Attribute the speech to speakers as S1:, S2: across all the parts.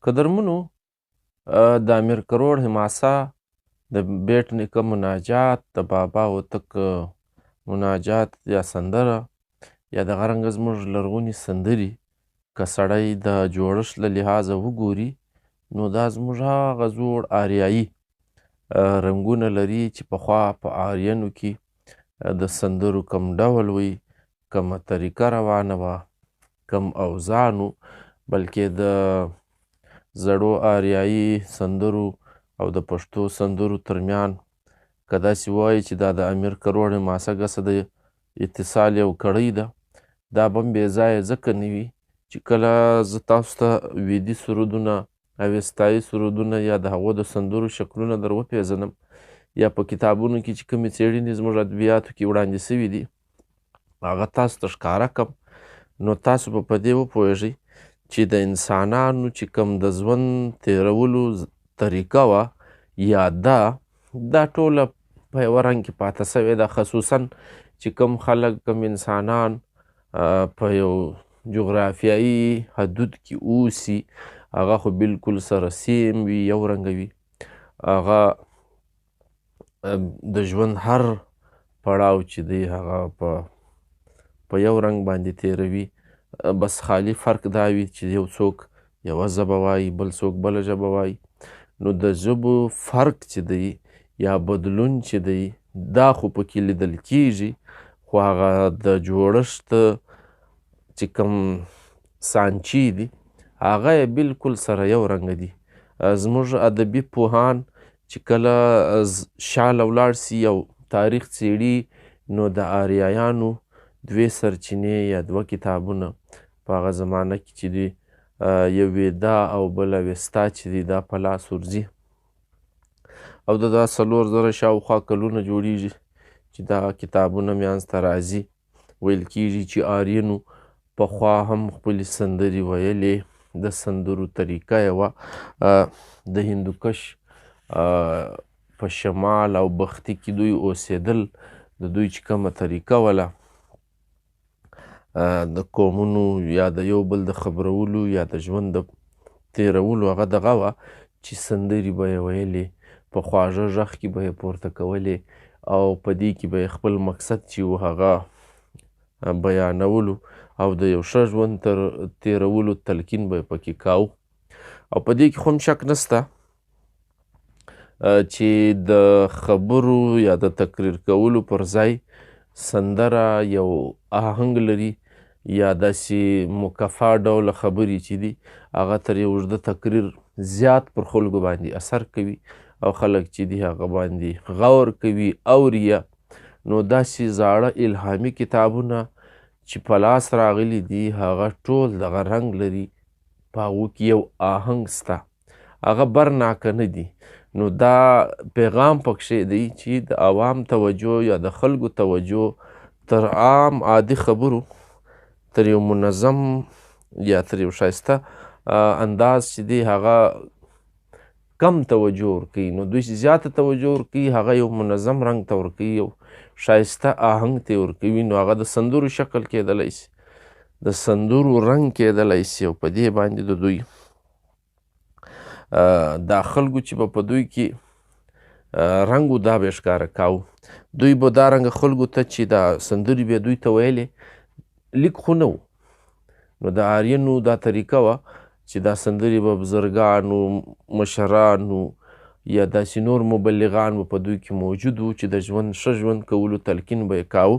S1: قدرمنو، د امیر کروړ حماسه، د بیټ نیکه مناجات، د بابا هوتک مناجات یا سندره، یا دغه رنګه زموږ لرغونې سندرې، که سړی د جوړښت له لحاظه وګوري نو دا زموږ هغه زوړ آریایي رنګونه لري چې پخوا په آرینو کې د سندرو کم ډول وي، کومه طریقه روانه وه، کم اوزان وو، بلکې د زړو آریایي سندرو او د پښتو سندرو ترمیان که داسې ووایي چې دا د امیر کروړ حماسه ګسه د اتصال یو کړۍ ده، دا به هم بې ځایه ځکه نه وي چې کله زه تاسو ته ویدي سرودونه، اوستایي سرودونه یا د هغو د سندرو شکلونه در وپېژنم، یا په کتابونو کې چې کومې څېړنې زموږ ادبیاتو کې وړاندې سوي دي هغه تاسو ته ښکاره کړم، نو تاسو به په دې وپوهېږئ چې د انسانانو چې کوم د ژوند تېرولو طریقه وه یا دا ټوله په یوه رنګ کې پاته سوې ده. خصوصا چې کوم خلک، کوم انسانان په یو جغرافیایي حدود کې اوسي، هغه خو بالکل سره سیم وي، یو رنګه وي. هغه د ژوند هر پړاو چې دی هغه په یو رنګ باندې تېروي. بس خالي فرق دا وي چې یو څوک یوه ژبه وایي، بل څوک بله ژبه وایي. نو د ژبو فرق چې دی یا بدلون چې دی دا خو پکې لیدل کیږي، خو هغه د جوړښت چې کوم سانچې دي هغه یې بالکل سره یو رنګ دي. زموږ ادبي پوهان چې کله شاله ولاړ سي او تاریخ څېړي، نو د آریایانو دوې سرچینې یا دوه کتابونه په هغه زمانه کې چې دي، یو ویدا او بل اوستا چې دی دا په لاس ورځي، او د دا 4000 شاوخوا کلونه جوړیږي چې دا کتابونه میانځته راځي. ویل کیږي چې آرینو پخوا هم خپلې سندرې ویلې، د سندرو طریقه یې وه. د هندوکش په شمال او بختي کې دوی اوسېدل، د دوی چې کومه طریقه وله د قومونو یا د یو بل د خبرولو یا د ژوند د تېرولو، هغه دغه وه چې سندرې به یې ویلې، په خواږه غږ کې به یې پورته کولې، او په دې کې به یې خپل مقصد چې و هغه بیانولو، او د یو ښه ژوند تر تېرولو تلقین به یې پکې کاوه. او په دې کې خو هم شک نسته چې د خبرو یا د تقریر کولو پر ځای سندره یو آهنګ لري یا داسې مکفا ډوله خبرې چې دي هغه تر یو اوږده تقریر زیات پر خلکو باندې اثر کوي، او خلک چې دي هغه باندې غور کوي، اوري. نو داسې زاړه الهامي کتابونه چې په لاس راغلي دي هغه ټول دغه رنګ لري، په هغو کې یو آهنګ سته، هغه برناکه نه دي. نو دا پیغام پکښې دی چې د عوام توجه یا د خلکو توجه تر عام عادي خبرو تر یو منظم یا تر یو ښایسته انداز چې دی هغه کم توجه ورکوي. نو دوی چې زیاته توجه ورکوي هغه یو منظم رنګ ته ورکوي، یو ښایسته آهنګ ته ورکوي. نو هغه د سندرو شکل کېدلی سي، د سندرو رنګ کېدلی سي، او په دې باندې د دوی دا خلکو چې به په دوی کې رنګ و دا به یې ښکاره کاوه. دوی به دا رنګه خلکو ته چې دا سندرې به یې دوی ته ویلې، لیک خو نه و. نو د آرینو دا طریقه وه چې دا سندرې به بزرګانو، مشرانو یا داسې نور مبلغان به په دوی کې موجود وو چې د ژوند ښه ژوند کولو تلقین به یې کاوه.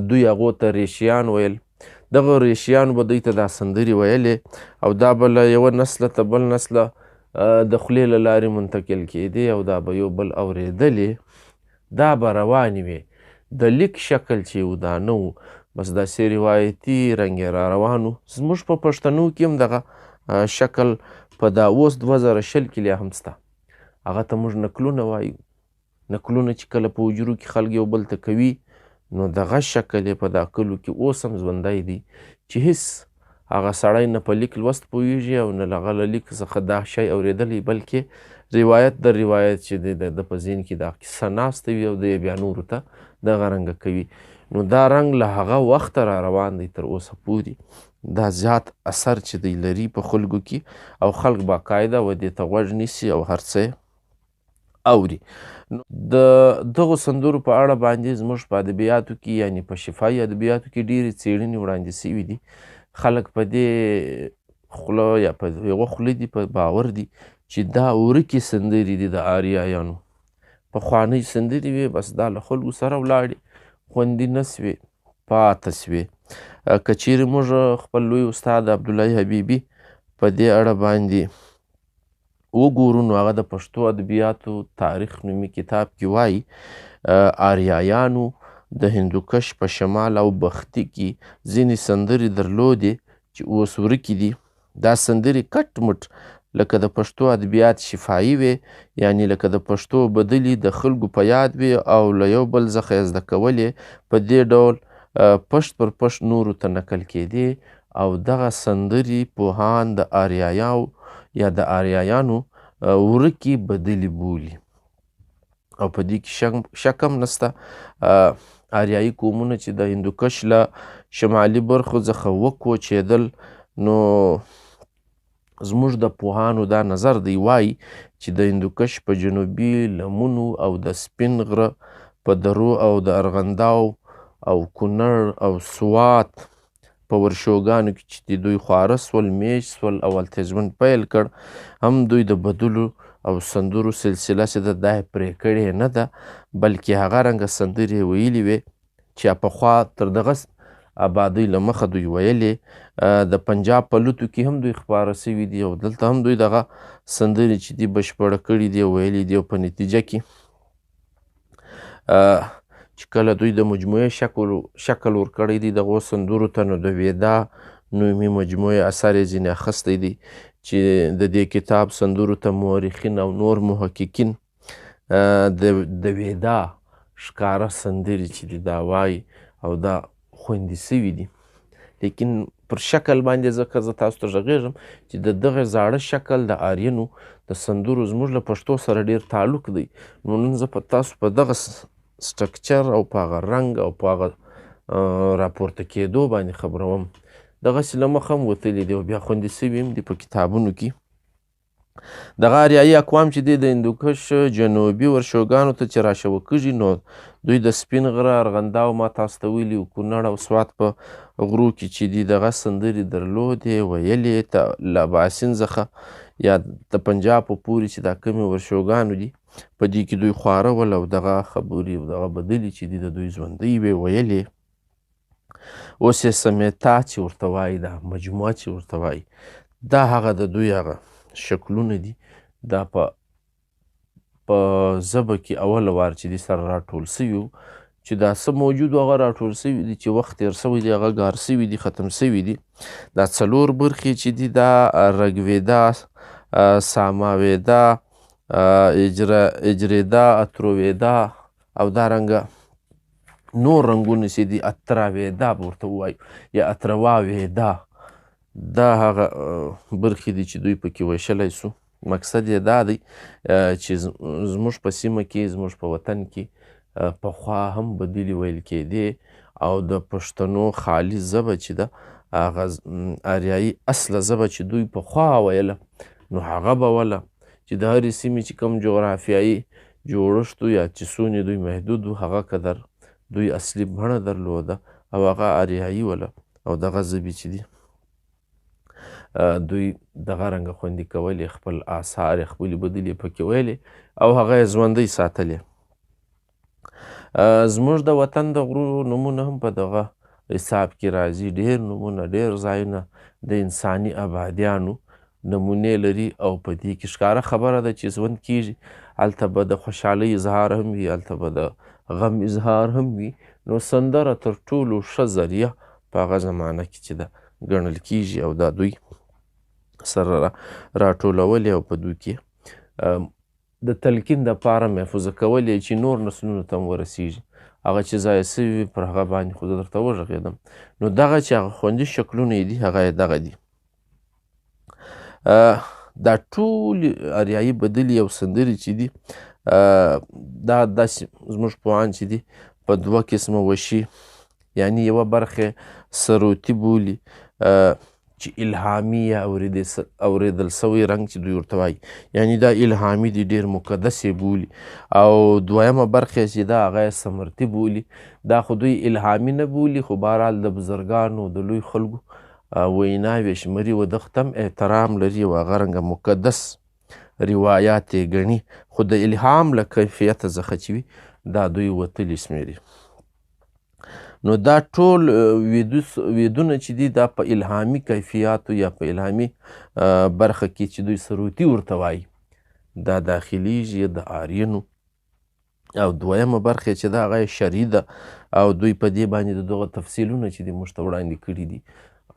S1: دوی هغو ته ریشیان ویل. دغه ریشیان به دوی ته دا سندرې ویلې، او دا به له یوه نسله ته بل نسله د خولې له لارې منتقل کېدې، او دا به یو بل اورېدلې، دا به روانې وې. د لیک شکل چې و دا نه و، بس داسې روایتي رنګ یې را روان و. زموږ په پښتنو کې هم دغه شکل په دا اوس 2020 کې لا هم سته. هغه ته موږ نکلونه وایو. نکلونه چې کله په حجرو کې خلک یو بل ته کوي، نو دغه شکل یې په دا کلو کې اوس هم ژوندی دی چې هیڅ هغه سړی نه په لیک لوست پوهېږي او نه هغه له لیک څخه دا شی اورېدلی، بلکې روایت در روایت چې دی د ده په ذهن کې دا کیسه ناسته وي او دی یې بیا نورو ته دغه رنګه کوي. نو دا رنګ له هغه وخته را روان دی تر اوسه پورې. دا زیات اثر چې دی لري په خلکو کې، او خلک باقاعده و دې ته غوږ نیسي او هر څه اوري. د دغو سندرو په اړه باندې زموږ په ادبیاتو کې، یعنی په شفاهي ادبیاتو کې ډېرې څېړنې وړاندې سوي دي. خلک په دې خوله یا په یوه خوله دي، په باور دي چې دا ورکې سندرې دي د آریایانو، پخوانۍ سندرې وې، بس دا له خلکو سره ولاړې، خوندي نه سوې، پاته سوې. که چیرې موږ خپل لوی استاد عبدالله حبیبي په دې اړه باندې وګورو، نو هغه د پښتو ادبیاتو تاریخ نومي کتاب کې وایي آریایانو د هندوکش په شمال او بختي کې ځینې سندرې درلودې چې اوس ورکې دي. دا سندرې کټ مټ لکه د پښتو ادبیات شفاهي وې، یعنی لکه د پښتو بدلې د خلکو په یاد وې او له یو بل څخه یې زده کولې. په دې ډول پښت پر پښت نورو ته نقل کېدې، او دغه سندرې پوهان د آریایاو یا د آریایانو ورکې بدلې بولي. او په دې کې شک هم نسته، آریایي قومونه چې د هندوکش له شمالي برخو څخه وکوچېدل، نو زموږ د پوهانو دا نظر دی، وایي چې د هندوکش په جنوبي لمنو او د سپین غره په درو او د ارغنداو او کونړ او سوات په ورشوګانو کې چې دوی خواره سول، میشت سول او هلته یې ژوند پیل کړ، هم دوی د بدلو او سندرو سلسله چې ده دا یې پرې کړې نه ده، بلکې هغه رنګه سندرې یې ویلي وې چې پخوا تر دغه آبادۍ له مخه دوی ویلې. د پنجاب په لوتو کې هم دوی خپاره سوي دي، او دلته هم دوی دغه سندرې چې دي بشپړه کړي دي او ویلي دي. او په نتیجه کې چې کله دوی د مجموعې شکل ورکړی دی دغو سندرو ته، نو د ویدا نومي مجموعې اثر یې ځینې اخیستی دی چې د دې کتاب سندرو ته مورخین او نور محققین د ویدا ښکاره سندرې چې دي دا وایي او دا خوندي سوي دي. لیکن پر شکل باندې ځکه زه تاسو ته غږېږم چې د دغه زاړه شکل د آرینو د سندرو زموږ له پښتو سره ډېر تعلق دی. نو نن زه په تاسو په دغه سټرکچر او په هغه رنګ او په هغه راپورته کېدو باندې خبروم. دغسې له مخه هم وتلي دي او بیا خوندي سوي هم دي په کتابونو کې. دغه آریایي اقوام چې دی د هندوکش جنوبي ورشوګانو ته چې راشوکېږي، نو دوی د سپین غره، ارغنداو، ما تاسو ته ویلي وو، کونړ او سوات په غرو کې چې دي دغه سندرې درلودې، ویلې ته له اباسین څخه یا د پنجاب په پورې چې دا کومې ورشوګانو دي په دې کې دوی خواره ول او دغه خبرې او دغه بدلې چې دي د دوی ژوندۍ وې ویلې. اوس یې سمیتا چې ورته وایي، دا مجموعه چې ورته وایي، دا هغه د دوی هغه شکلونه دي. دا په ژبه کې اول وار چې دي سره راټول سوي وو، چې دا څه موجود هغه راټول سوي دي، چې وخت تېر سوی دی هغه ګار سوي دي، ختم سوي دي. دا څلور برخې چې دي، دا رګویدا، ساماویدا، اجریدا، اترویدا او دا رنګه نور رنګونه چې دي، اتراویدا به ورته ووایو یا اترواویدا، دا هغه برخې دي چې دوی پکې ویشلی سو. مقصد یې دا دی چې زموږ په سیمه کې، زموږ په وطن کې پخوا هم بدلې ویل کېدې، او د پښتنو خالي ژبه چې ده هغه آریایي اصله ژبه چې دوی پخوا ویله، نو هغه به وله چې د هرې سیمې چې کوم جغرافیایي جوړښت یا چې څونې دوی محدود وو، هغه قدر دوی اصلي بڼه درلوده او هغه آریایي وله. او دغه ژبې چې دي دوی دغه رنګه خوندي کولې، خپل آثار یې خپلې بدلې پکې ویلې او هغه یې ژوندۍ ساتلې. زموږ د وطن د غرو نومونه هم په دغه حساب کې راځي. ډېر نومونه، ډېر ځایونه د انساني ابادیانو نمونې لري، او په دې کې ښکاره خبره ده چې ژوند کیږي، هلته به د خوشحالۍ اظهار هم وي، هلته به د غم اظهار هم وي. نو سندره تر ټولو ښه ذریعه په هغه زمانه کې چې ده ګڼل کیږي، او دا دوی سره راټولولې او په دوی کې د تلقین دپاره محفوظه کولې چې نور نسلونو ته هم ورسیږي. هغه چې ضایع سوي وي پر هغه باندې خو زه درته وغږېدم. نو دغه چې هغه خوندي شکلونه یې دي، هغه یې دغه دي. دا ټولې آریایي بدلې او سندرې چې دي، دا داسې زموږ پوهان چې دي په دوه قسمه وشي، یعنی یوه برخه سروتي بولي، چې الهامي یا اورېدل سوی رنګ چې دوی ورته وایي، یعنی دا الهامي دی، ډېر مقدس یې بولي. او دویمه برخه چې دا هغه یې سمرتي بولي. دا خو دوی الهامي نه بولي، خو بهرحال د بزرګانو د لوی خلکو ویناوې شمري و دغه ته هم احترام لري او هغه رنګه مقدس روایات یې ګڼي، خو د الهام له کیفیته څخه چې وي دا دوی وتلي شمېري. نو دا ټول ویدونه چې دي دا په الهامي کیفیاتو یا په الهامي برخه کې چې دوی سروتي ورته وایي دا داخلیږي د آرینو. او دویمه برخه چې دا هغه شرعي ده او دوی په دې باندې د دغه تفصیلونه چې دي موږ ته وړاندې کړي دي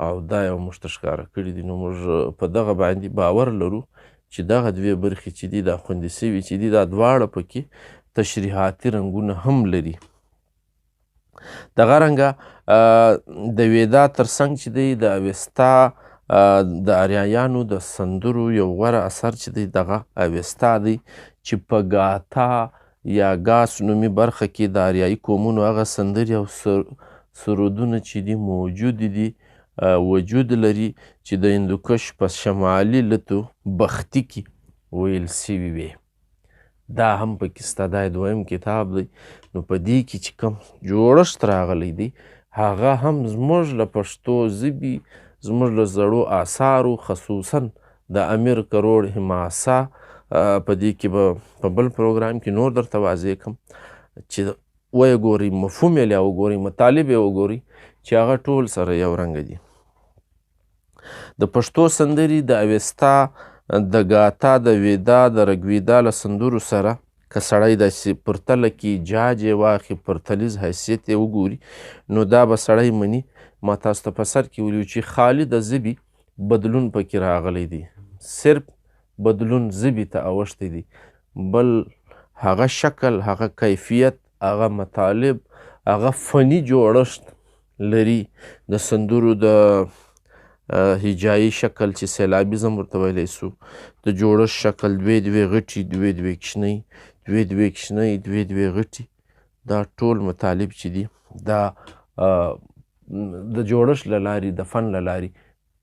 S1: او دا یو موږ ته ښکاره کړي دي. نو موږ په دغه باندې باور لرو چې دغه دوې برخې چې دي دا خوندي سوي چې دي دا دواړه پکې تشریحاتي رنګونه هم لري. دغه رنګه د ویدا ترڅنګ چې دی د اوستا د آریایانو د سندرو یو غوره اثر چې دی دغه اوستا دی چې په ګاتا یا ګاس نومي برخه کې د آریایي قومونو هغه سندرې او سرودونه چې دي موجود دي، وجود لري چې د هندوکش په شمالي لتو بختي کې ویل سوي وې. دا هم پکې سته، دا دویم کتاب دی. نو په دې کې چې کوم جوړښت راغلی دی هغه هم زموږ له پښتو ژبې، زموږ له زړو آثارو، خصوصا د امیر کروړ حماسه، په دې کې به په بل پروګرام کې نور درته واضح کړم چې ویې ګورئ، مفهوم یې لا وګورئ، مطالب یې وګورئ چې هغه ټول سره یو رنګه دي. د پښتو سندرې د اوستا، د ګاتا، د ویدا، د رګویدا له سندرو سره که سړی داسې پرتله کې جاج یې واخلي، پرتلیز حیثیت یې وګوري، نو دا به سړی مني. ما تاسو ته په سر کې ویلي چې خالي د ژبې بدلون پکې راغلی دی، صرف بدلون ژبې ته اوښتی دی، بل هغه شکل، هغه کیفیت، هغه مطالب، هغه فني جوړښت لري. د سندرو د هجایي شکل چې سیلابیزم ورته ویلی سو، د جوړښت شکل دوې دوې غټي، دوې دوې کوچنۍ، دوې دوې کوچنۍ، دوې دوې غټي، دا ټول مطالب چې دي دا د جوړښت له لارې، د فن له لارې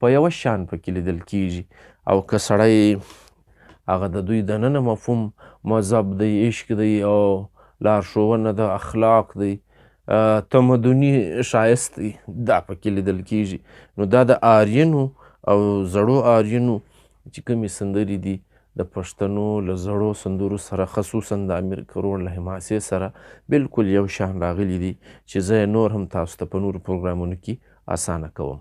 S1: په یوه شان پکې لیدل کیږي. او که سړی هغه د دوی دننه مفهوم مذهب دی، عشق دی، او لارښوونه ده، اخلاق دی، تمدني ښایست دی، دا پکې لیدل کیږي. نو دا د آرینو او زړو آرینو چې کومې سندرې دي د پښتنو له زړو سندرو سره، خصوصا د امیر کروړ له حماسې سره بالکل یو شان راغلي دي چې زه یې نور هم تاسو ته په نورو پروګرامونو کې اسانه کوم.